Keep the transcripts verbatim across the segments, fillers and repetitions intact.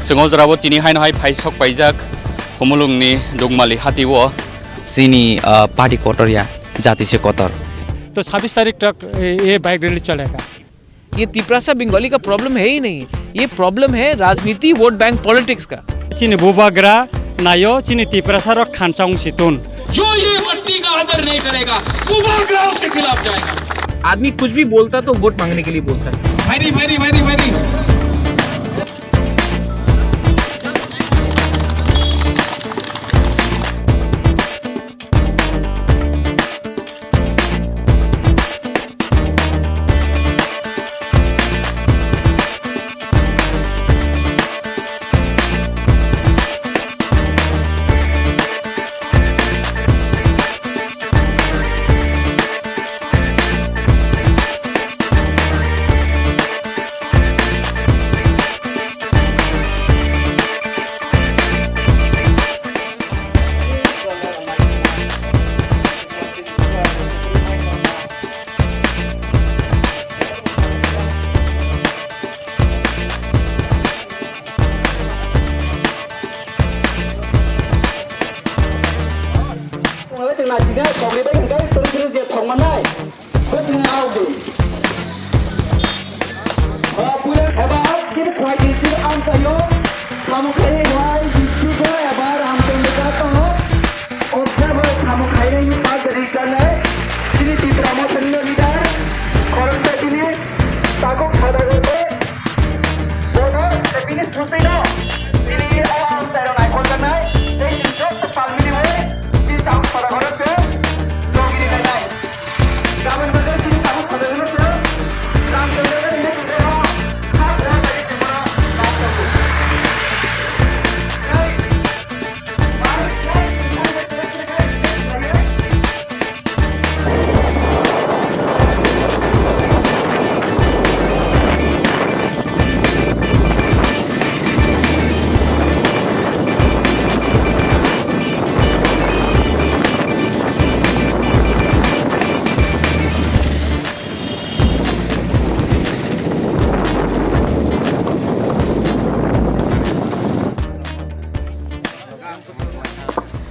Chwng o jorao tini haino hai phai sok paijak Khumulwngni Dukmali hatio. Chini, ah, party kotor ya, jati se kotor. तो छब्बीस तारीख तक ये bike rally चलेगा। ये तिपरासा बंगाली का प्रॉब्लम है ही नहीं, ये प्रॉब्लम है राजनीति, वोट बैंक पॉलिटिक्स का। Chini bubagra naio, chini Tiprasa rok thansa wng si tun. जो ये पट्टी का आदर नहीं करेगा, वो बागराव के खिलाफ जाएगा। आदमी कुछ भी बोलता तो वोट मांगने के लिए बोलता है। Very, very, very, very। Wngkha chwng naisingkha, kokni bai hwnkhe twrwng twrwng je thok mannai. Bo chwng audi. O puila eba chini khlaidi sir amchaio samung khainai bai Jisukha eba Ramchandra Jato. Observer samung khainai ni bagwi rijak nai. Chini Tipra Mothani no leader khoroksa chini Takhuk Sadagar se. Bono bini swtwi no chini o amchairok naikoljaknai tei chini joto palmini bai chini Takhuk Sadagar se logi rinai nai. Gabon bagwi chini Takhuk Sadagar se Ramchandra ni netrito no kha kha bai chini bono naikoljago.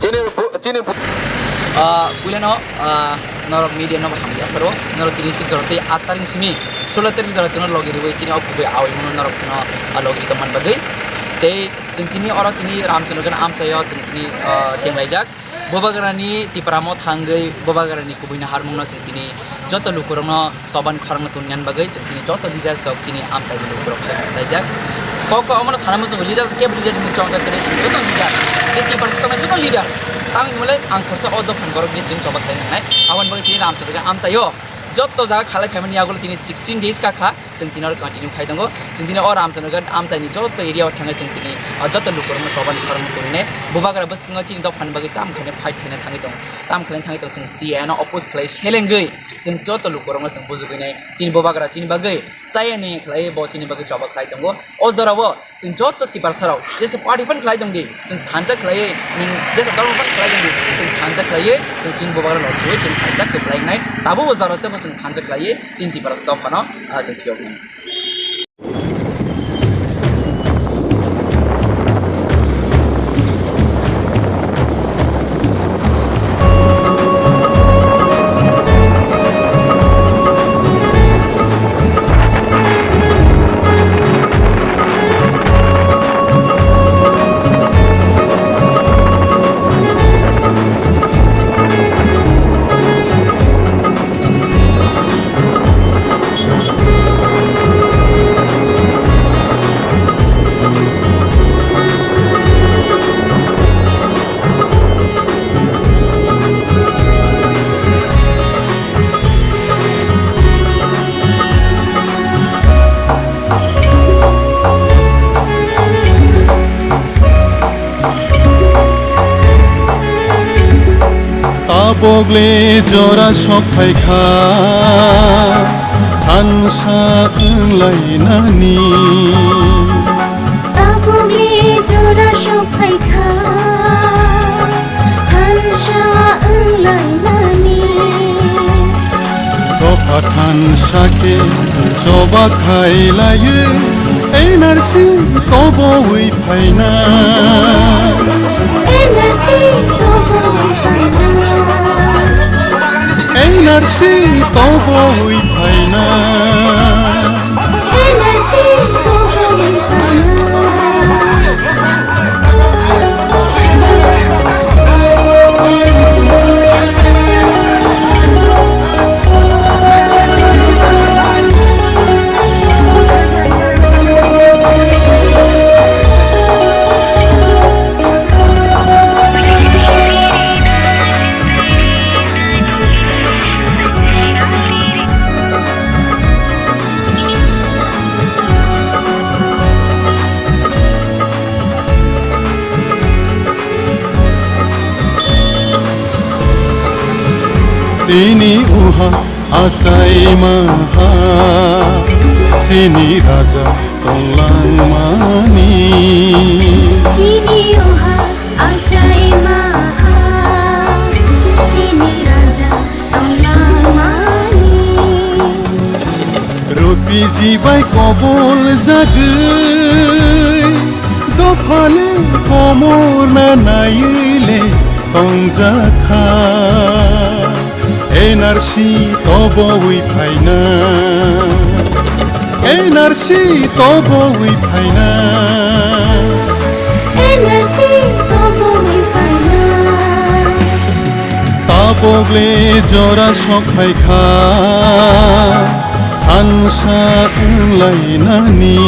Chini bu-, chini bu- Ah, puilano, ah, norok media no hamya pharo, norok tini sik jorok tei atar ni simi, solo tarik jora chwngno logi rwi chini o kubui awi mano norok chwngno, ah, logi tongman bagwi. Tei chwng tini oro tini Ramchandra Ghat amchaio chwng tini, ah, chenglaijak. Bubagrani Tipra Motha wngwi Bubagrani kubui naharmungno chwng tini joto lukurokno choban khorangno tongna bagwi chwng tini joto leaders rok chini amchaini lukurok khlai khlaijak. Kok kok omono sana muchungo leader kebo leader hinwi chongda kwrwi chwng joto leader. Je Tiprasa tongnai joto leader. Tang hinmale ang khorsa o dophani borok ni chwng choba khlai nangnai. Aboni bagwi tini Ramchandra Ghat amchaio joto jaga khalai phaimani yagulo tini sixteen days kakha. Chwng tini oro continue khai tongo. Chwng tini o Ramchandra Ghat amchaini joto area o thangwi chwng tini, ah, joto lukurokno choba ni khorang tongwinai. Bubagra bwskango chini dophani bagwi tamo khaina fight khaina thangwi tongo. Tamo khaina thangwi tongo chwng C A A no oppose khlai selengwi chwng joto lukurokno chwng bujugwinai. Chini bubagra chini bagwi chaya nwi khlai bo chini bagwi choba khlai tongo. O jorao chwng joto Tiprasarok jesa party phan khlai tongdi, chwng thansa khlaiwi, nwng jesa dhormo phan khlai tongdi, chwng thansa khlaiwi, chwng chini bubagra no thwiwi chwng salsa kwplainai. Tabukbo jora tebo chwng thansa khlaiwi chini Tiprasa dophano, ah, chwng phiyoknai. Tabukle jora sok phaikha, thansa wnglainani. Tabukle jora sok phaikha, thansa wnglainani. Dopha thansa khe choba khailaiwi, N R C tobowi phaina. N R C tobowi phaina. N R C tobowi phaina. N R C tobowi phaina. Chini uha achai maha, chini raja tonglang mani. Chini uha achai maha, chini raja tonglang mani. Rupi jibai kobol jagwi, dophani komor na naiwi le tongjakha. N R C tobowi phaina. N R C tobowi phaina. N R C tobowi phaina. Tabok le jora sok phaikha, thansa wnglainani.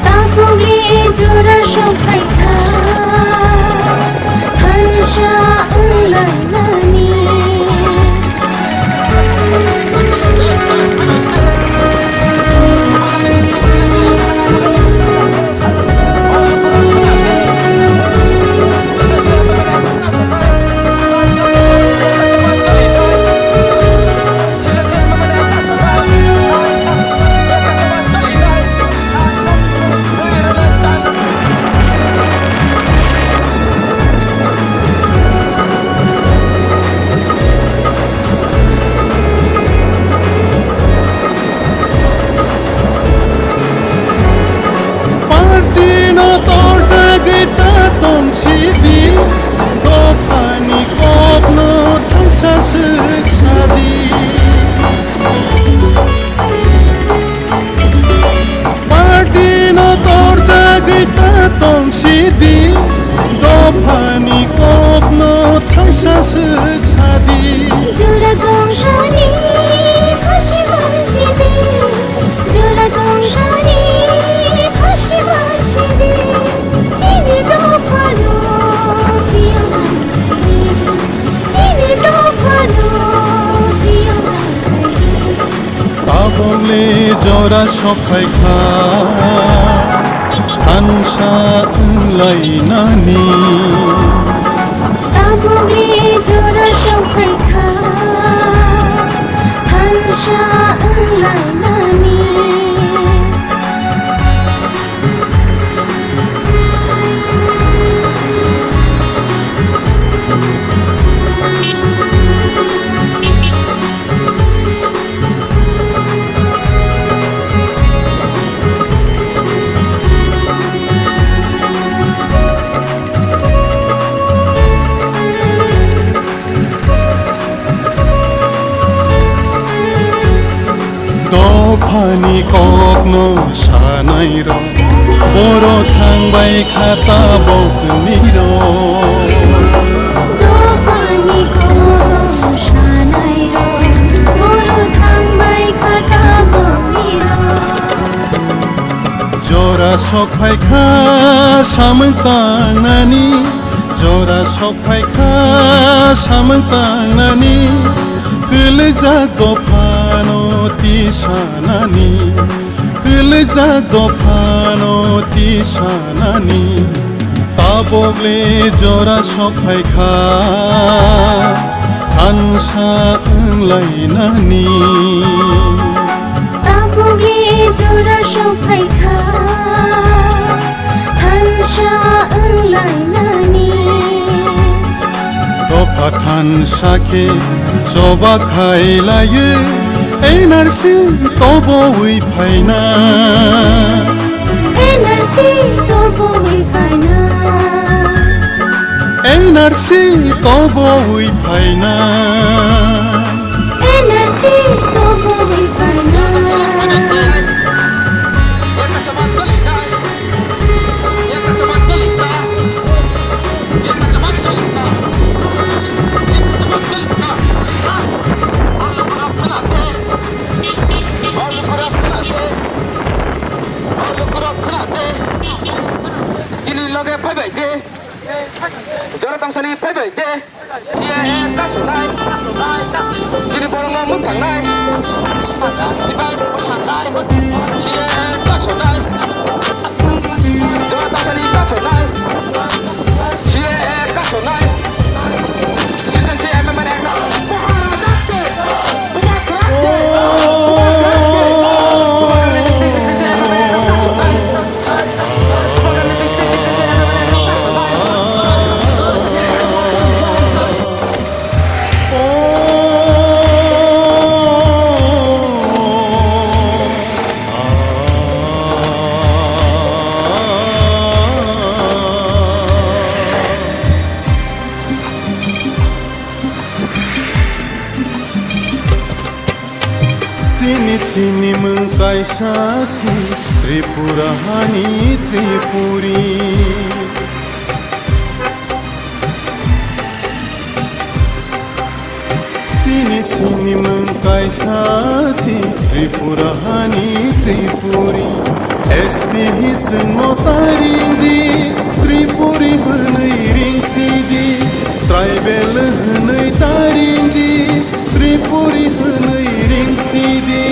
Tabok le jora sok phaikha, thansa wnglainani. Party no torjagwi ta tong sidi, dophani kokno thaisa swk sadi. Party no torjagwi ta tong sidi, dophani kokno thaisa swk sadi. Jora tong sani khusi bansidi, jora tong sani khusi bansidi, chini dophano piyang nangdi, chini dophano piyang nangdi. Tabok le jora sok phaikha, thansa wnglainani. Tabok le jora sok phaikha, thansa wnglainani. Dophani kokno sanai rok, boro thangbai kha tabok ni rok. Dophani kokno sanai rok, boro thangbai kha tabok ni rok. Jora sok phaikha samung tangnani, jora sok phaikha samung tangnani, kwlwijak dophano tisanani, kwlwijak dophano tisanani. Tabok le jora sok phaikha, thansa wnglainani. Tabok le jora sok phaikha, thansa wnglainani. Dopha thansa khe choba khailaiwi, N R C tobowi phaina. N R C tobowi phaina. N R C tobowi phaina. N R C tobowi phaina. Chini loge phaibai de. Jora tangsani phaibai de. C A A kasonai. Chini borokno mwthangnai. C A A kasonai. Jora tangsani kasonai. C A A kasonai. Citizenship amendment act. Sini sini mwng kaisa si Tripura hani Tripuri. Sini sini mwng kaisa si Tripura hani Tripuri. S T hi chwngno ta ringdi, Tripuri hwnwi ringsidi, tribal hwnwi ta ringdi, Tripuri hwnwi ringsidi.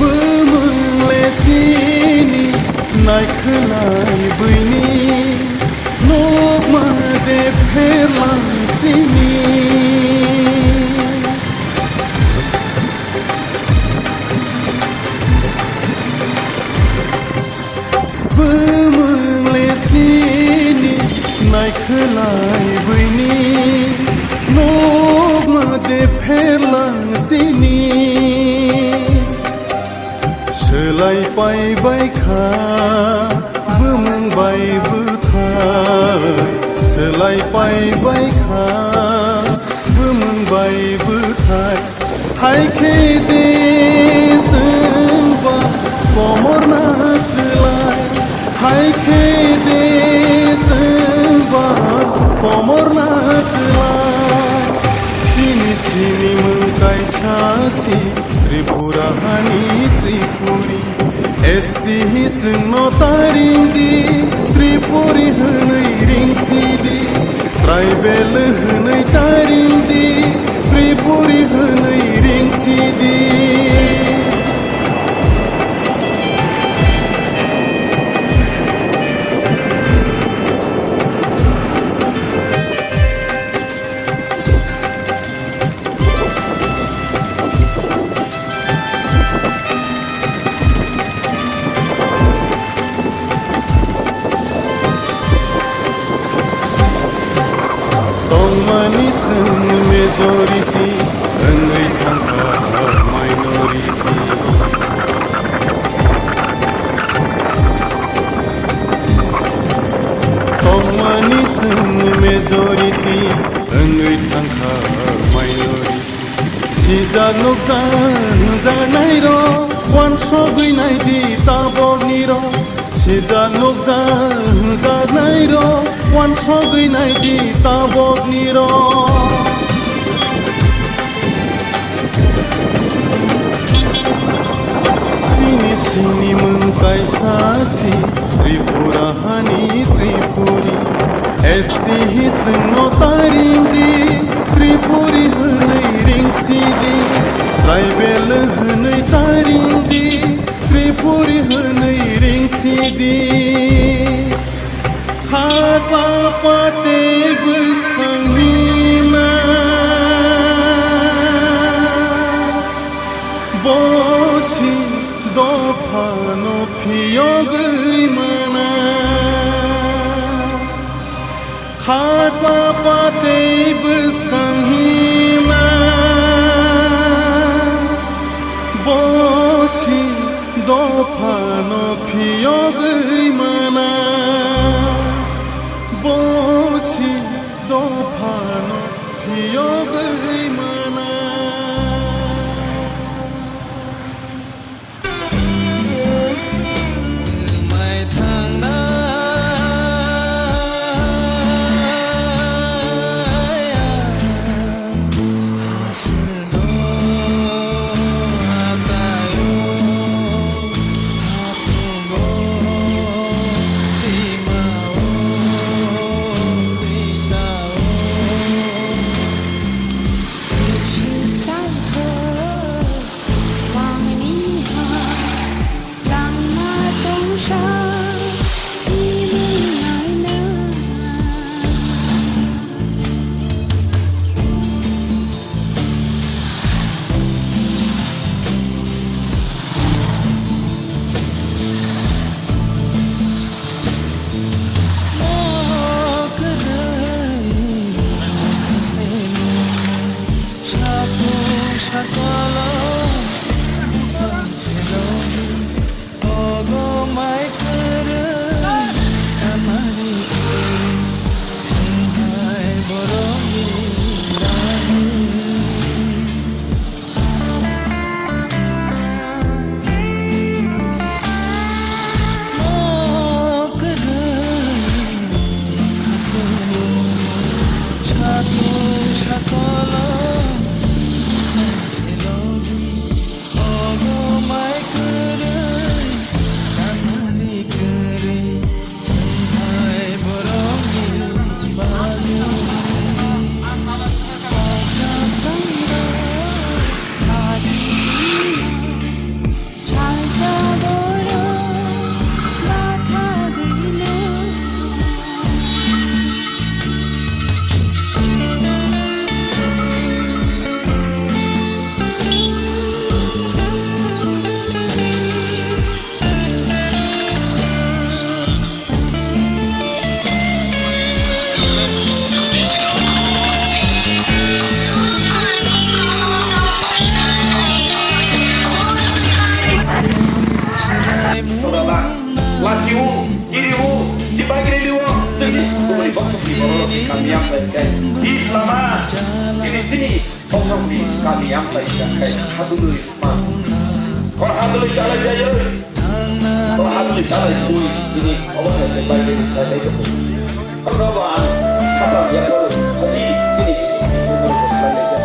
Bumung le sini naikhwlai buini, nukma de pherlang sini. Bumung le sini naikhwlai buini, nukma de pherlang sini. Swlai pai bai kha bumung bai bwthai, swlai pai bai kha bumung bai bwthai. Hai khe de chwng ba komor na kwlai, hai khe de chwng ba komor na kwlai. Sini sini mwng kaisa si Tripura hani Tripuri. S T hi chwngno ta ringdi, Tripuri hwnwi ringsidi. Tribal hwnwi ta ringdi, Tripuri hwnwi ringsidi. Tongmani chwng majority wngwi thangkha minority. Tongmani chwng majority wngwi thangkha minority. Sijak nukjak hwnjaknairok uansugwi naidi taboknirok. Sijak nukjak hwnjaknairok uansugwi naidi taboknirok. Sini sini mwng kaisa si Tripura hani Tripuri. S T hi chwngno taring di, Tripuri hwnwi ring si di, tribal hwnwi taring di, Tripuri hwnwi ring si di. Hakla patwi bwskang hima, bosi dophano phiyogwi mana. Hakla patwi bwskang hima, bosi dophano phiyogwi mana, bosi dophano phiyogwi mana. Lachio, kirio, kibagrelio, chwngni bumui bosongni borok kamiyam bai khe. Bis lama, chini chini bosongni kamiyam bai khe. Hadului ma. Kor hadului chalai jayoi. Kor hadului chalai jayoi. Ini obo hai khe bai khe bai khe. Kor ba, kata ya kor, hadi, chini bisi, bumui bosongni khe.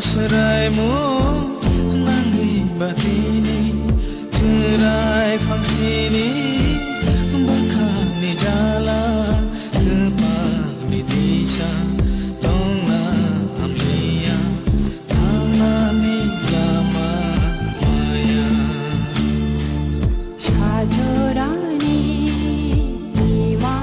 Sraimu nangwi batini. Chwrai phangsini bwkhani jala, kwpalni tisa tongna hamya, thangnani lama maya. Sajorani ima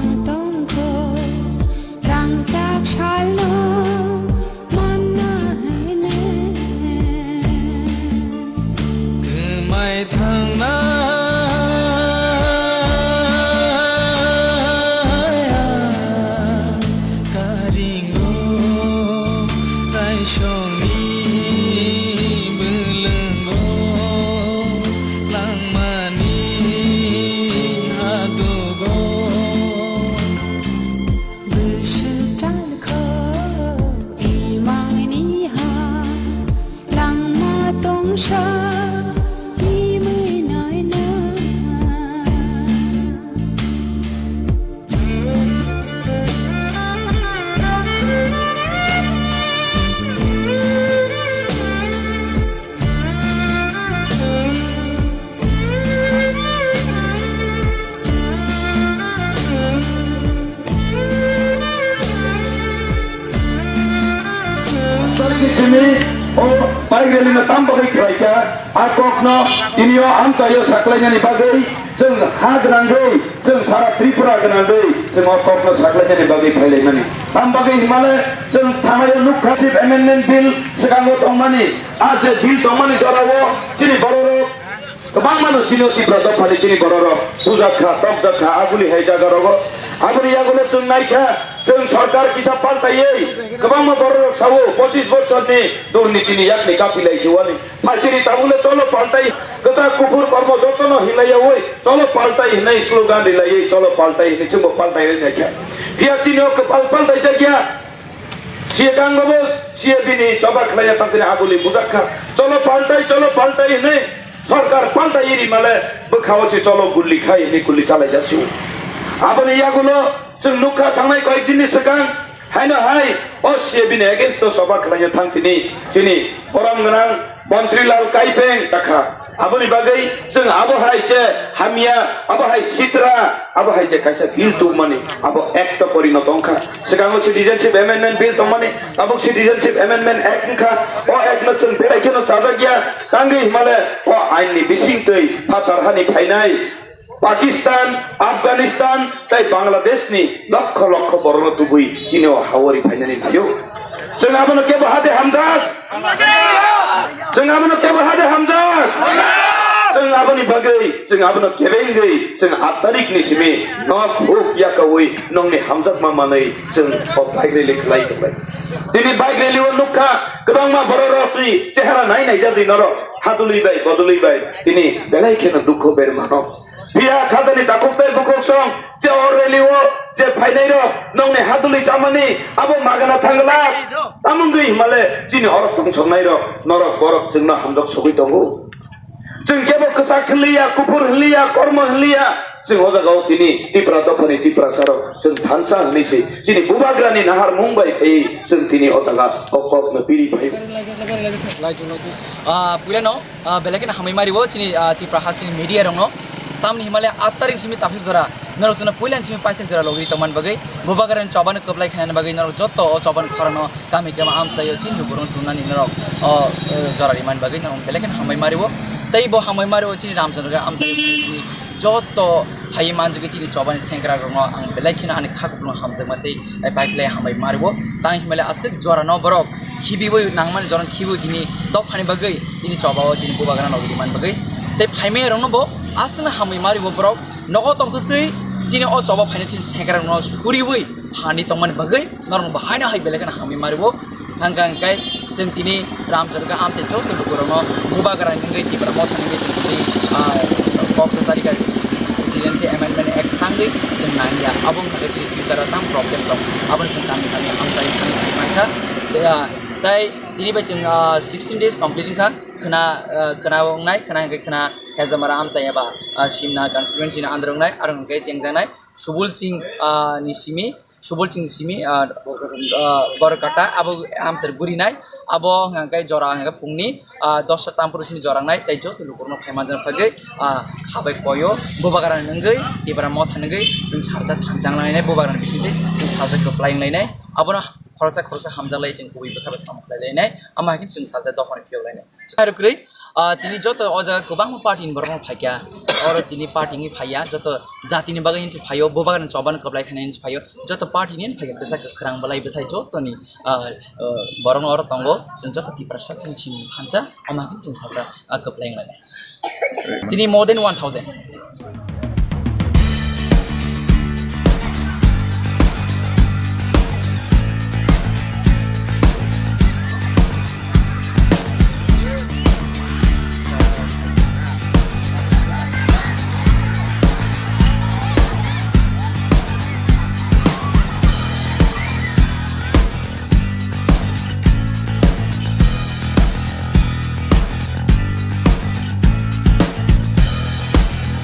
O bike rally no tam bagwi khlai kha, a kok no tini o amchai o saklainani bagwi chwng ha gwnangwi, chwng sara Tripura gwnangwi chwng o kok no saklainani bagwi phailaimani. Tam bagwi himale chwng thanai o nukha Chief Amendment Bill swkango tongmani, a je bill tongmani jora o chini borok rok kwbangma no chini o Tipra dophani chini borok rok bujak kha, tokjak kha, aguli hai jaga rogo. Aboni yagulo chwng nai kha, chwng sorkar kisa paltaiwi kwbangma borok rok sao, pochis bochor ni durniti ni yak ni kapi lai si wani. Phasiri tabuk le cholo paltai, kwchak kuphur kormo joto no hinlai yawi, cholo paltai hinwi slogan rilaiwi, cholo paltai hinwi chwngbo paltai ri nai kha. Phiya chini o kwpal paltai jak ya. Siya kang bo, siya bini choba khlai ya tang tini aguli bujak kha. Cholo paltai, cholo paltai hinwi sorkar paltai iri male bwkha o si cholo guli khai hinwi guli chalai ja si. Aboni yagulo chwng nukha thangnai koyek din ni swkang haino hai o siya bini against o choba khlai ya tang tini chini borom gwnang Montri Lal Kaipeng takha. Aboni bagwi chwng abo hai je hamya, abo hai sitra, abo hai je kaisa bill tubmani, abo act o porinoto wngkha. Swkango Citizenship Amendment Bill tongmani, tabuk Citizenship Amendment Act wngkha. O act no chwng belai kheno chajak ya, tangwi himale o ain ni bising twi phatar hani phainai Pakistan, Afghanistan tei Bangladesh ni lokho lokho borokno tubui chini o hao ri phainani phaiyo. Chwng abono kebo hade hamjak. Chwng abono kebo hade hamjak. Chwng aboni bagwi, chwng abono kebengwi, chwng aat tarikh ni simi nok huk yakaui nongni hamjakma manwi chwng o bike rally khlai tonglai. Tini bike rally o nukha kwbangma borok rokni chehara nai naijak di norok hadului bai bodului bai tini belai kheno dukho ber mano. Phiya khajani takhuk tei bukhuk song je o rally o je phainai rok nongni hadului chamani abo magana thangla. Tamungwi himale chini orok tongsoknai rok norok borok chwngno hamjak sogwi tongo. Chwng kebo kwchak hinliya, kuphur hinliya, kormo hinliya. Chwng o jaga o tini Tipra dophani Tiprasa rok chwng thansa hinwi se chini bubagrani naharmung bai phaiwi chwng tini o jaga o kokno piri phai. Ah, puilano, ah, belai kheno hambai mario chini, ah, Tipra hasini media rokno. Tamni himale aat tarikh simi taphi jora, norok chwngno puilani simi paithak jora logri tongmani bagwi, bubagrani chobano kwplai khainani bagwi norok jotto o chobani khorano kami kama amchaio chini lukurokno tumnani norok o, o, jora rimani bagwi norok belai kheno hambai mario. Tei bo hambai mario chini Ramchandra amchaio chini jotto phaiwi manjagwi chini chobani sengkrak rokno ang belai kheno ani kha kupulung hamjakma tei, tei pai phlai hambai mario. Tang himale aswk jorano borok khibiwi nangmani jorano khibiwi tini dophani bagwi tini chobao tini bubagrano rimani bagwi. Tei phaimai rokno bo aswkno hambai mario borok nogo tongtwtwi chini o choba phaina chini sengkrak rokno suriwi phani tongmani bagwi norokno bo haino hai belai kheno hambai mario. Hangka hingkai chwng tini Ramchandra amchai joto lukurokno bubagra hwnwi Tipra motha hwnwi chwng tini, ah, kok kwchari kha Citizenship Amendment Act thangwi chwng nangya. Abo wngkha khe chini future o tamo problem tong. Aboni chwng kami kami amchai thangwi chwng mankha. Tei, ah, tei tini bai chwng, ah, sixteen days complete wngkha. Khwna, ah, khwna wngnai, khwna hwnkhe khwna Hezamara amchai eba, ah, Simna constituency ni under wngnai, aro hwnkhe chengjaknai Subul Singh, ah, ni simi Subul Singh simi, ah, ah, Borkata, abo amchar gurinai, abo hwnka khe jora hwnka khe phungni, ah, dosta tampru simi jora wngnai, tei joto lukurokno phai manjak phagwi, ah, khabai koyo, bubagrani wngwi, Tipra motha wngwi, chwng salsa thangjak nangnai, bubagrani bisingtwi chwng salsa kwplai wnglainai, abono khoroksa khoroksa hamjaklai chwng kubui bwkha bai samung khlai lainai, ama hai khe chwng salsa dophani phiyok lainai. Aro kwrwi, ah, tini joto o jaga kwbangma party ni borok rok phaikha. Oro tini party ni phaiya, joto jati ni bagwi hinwi phaio, bubagrani chobani kwplai khainai hinwi phaio, joto party ni phaiya, kwchak kwkhrang belai bwthai jotoni, ah, ah, borok no oro tongo, chwng joto Tiprasa chwng simi thansa, omo hai khe chwng salsa, ah, kwplai wnglainai. Tini more than one thousand.